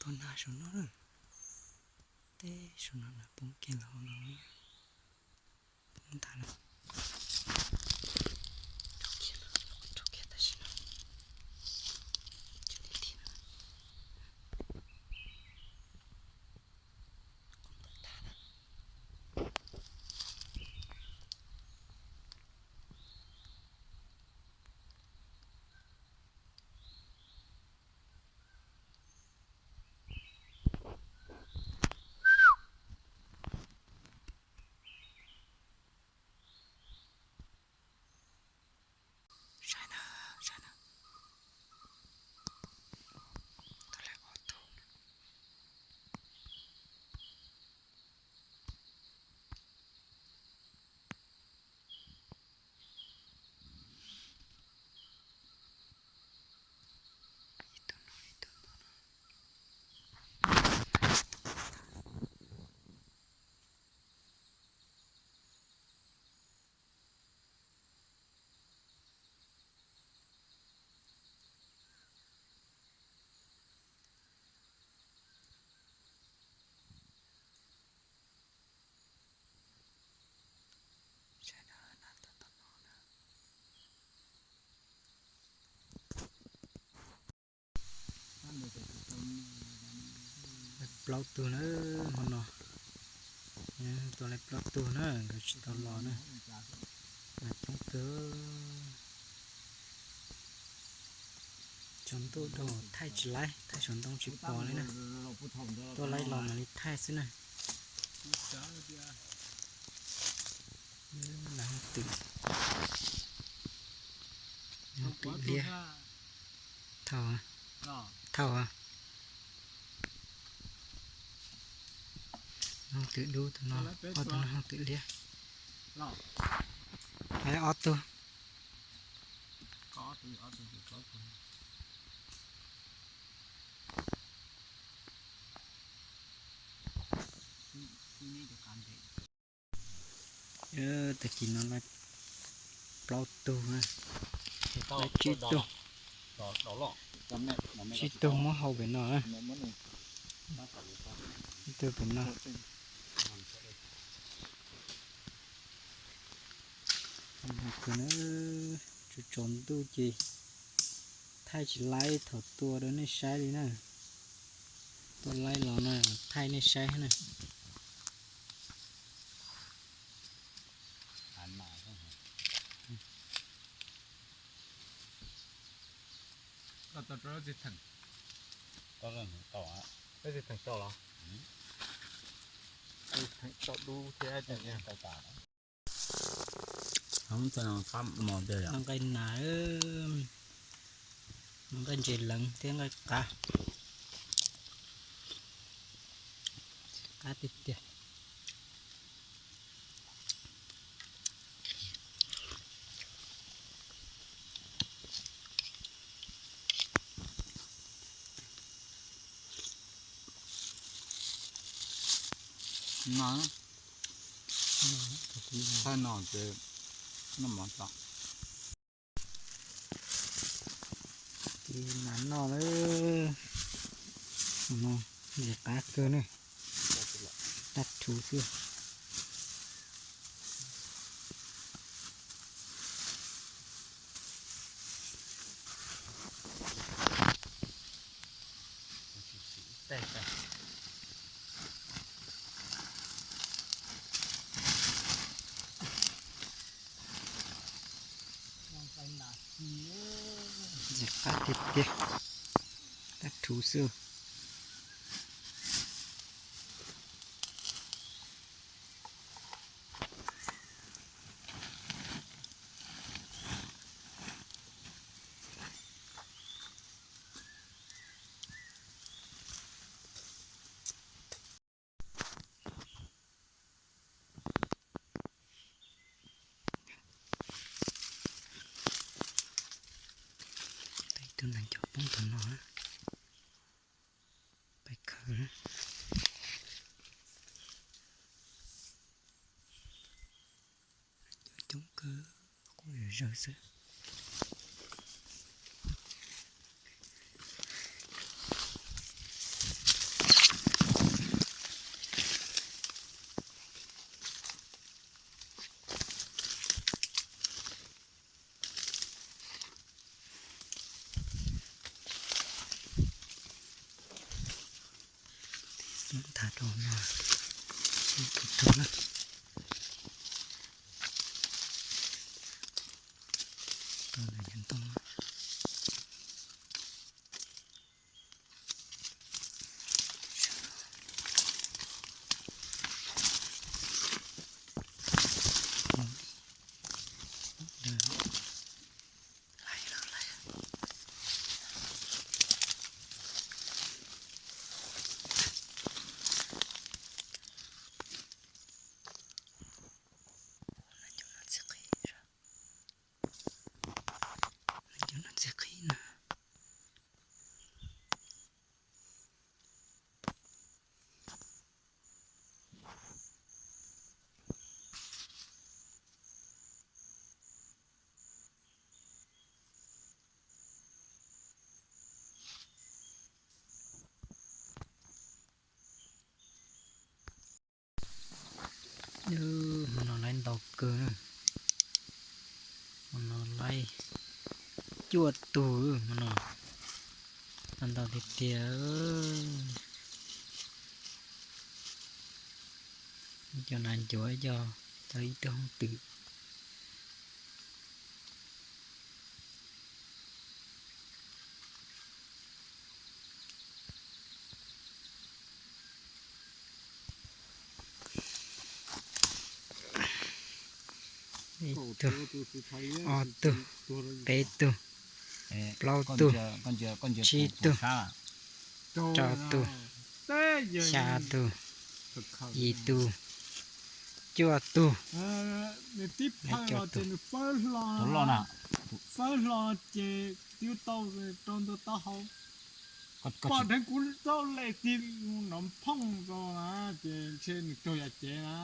Ua nag saum no na, teb saum no na poob kiag los hauv no, poob nthav na. Saib na, saib na, tau lawm ob tug. Ib tug no, ib tug no. Plaub tug na, hmo no tua lawm plaub tug na, nkawd tsis tau los na. Mas poob kawg. Tsaus ntuj dhau thaij tsis laib, thaij saum ntoo tsis pom li na. Tuaj laib los mam li thaij xwb na. Lawv hauj twm, hauj twm liab. Thauj, thauj. Hauj twm dub tus no, ob tug no hauj twm liab. Ob tug. Tag kis no laib plaub tug, laib tsib tug, tsib tug muab hau pem no, ib tug pem no. Tsaus tsaus ntuj ces thaij tsis laib thaum tua rau nej saib li na. Tuaj laib los no thaij nej saib na. Noj nqaij nas, noj nqaij ntses leev thiab nqaij qav, qab tiag tiag. No, thaij no ces noj mov tso. Ces nas noj lawm. No, ntses qab kawg ne, tag thuv xwb. Ntses qab tiag tiag, tag thuv xwb. Ib tug nees cov poob tau no, peb khaws. Coob kawg, quaj zawg zawg xwb. Nthav rau no, sib tus tug na. Tau na, yog ntoo. Cov no txiv qhib na. Hmo no laib ntau kawg, hmo no laib cuaj tug hmo no, ntau tiag tiag. Cov nas ncuav cov, cov ib tug hooj twm. Ib tug, ob tug, peb tug, plaub tug, tsib tug, rau tug, xya tug, yim tug, cuaj tug. Nws tib phaw los ces nws fawb hlo, fawb hlo ces twb tau rau ntua taub hau. Pom dheev kuv txoj le tig nov phooj rau na, ces ntshe nws raug yam cev na.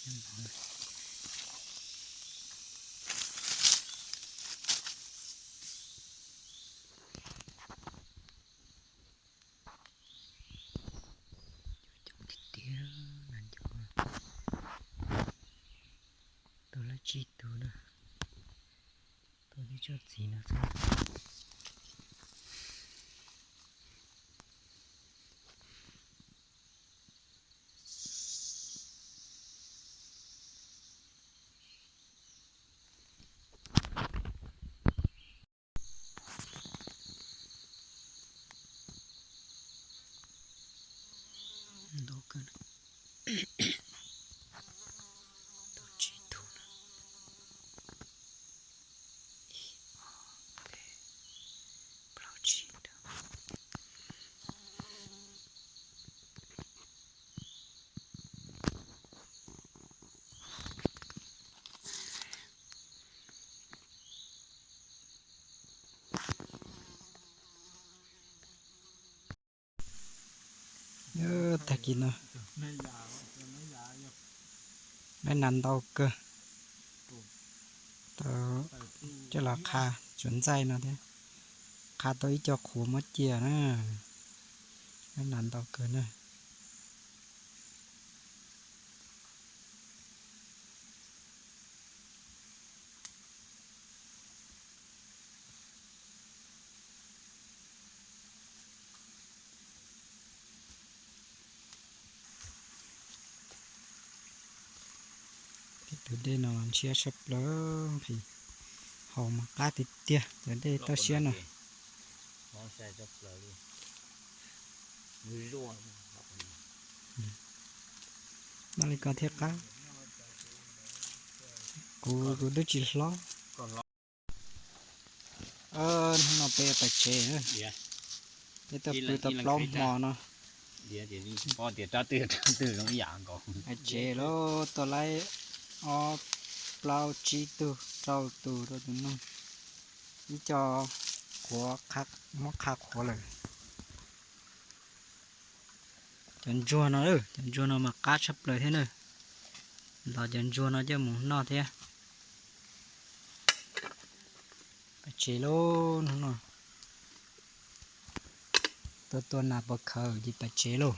Coob tiag tiag, nas ncuav. Tau lab tsib tug na, tau tib tsob txiv no xwb. Ntau kawg, tau tsib tug na. Ib, ob, peb, plaub, tsib tug. Tag kis no, lawv nas ntau kawg. Tau coj los qha tsuav ntxaij no thiab, qha tau ib co qhuav muab cia na. Lawv nas ntau kawg na. Peb tus dej no ntshiab tshaj plaws, nqhis haus mas qab tiag tiag cov dej toj siab no. Noj li ko thiaj qab. Kuv, kuv twb tsis hlob. Hnub no peb pais tsev, peb tuaj pw tau plaub hmo no. Pais tsev lauj, tau laib ob plaub tsib tug rau tus, rau tus no. Ib co qhuav, muab qha qhuav lawm. Cov ntsuag no, cov ntsuag no mas qab tshaj plaws thiab na. Los cov ntsuag no coj mus noj thiab. Pais tsev lauj, hnub no tuaj tua nas pov khawv ces pais tsev lauj.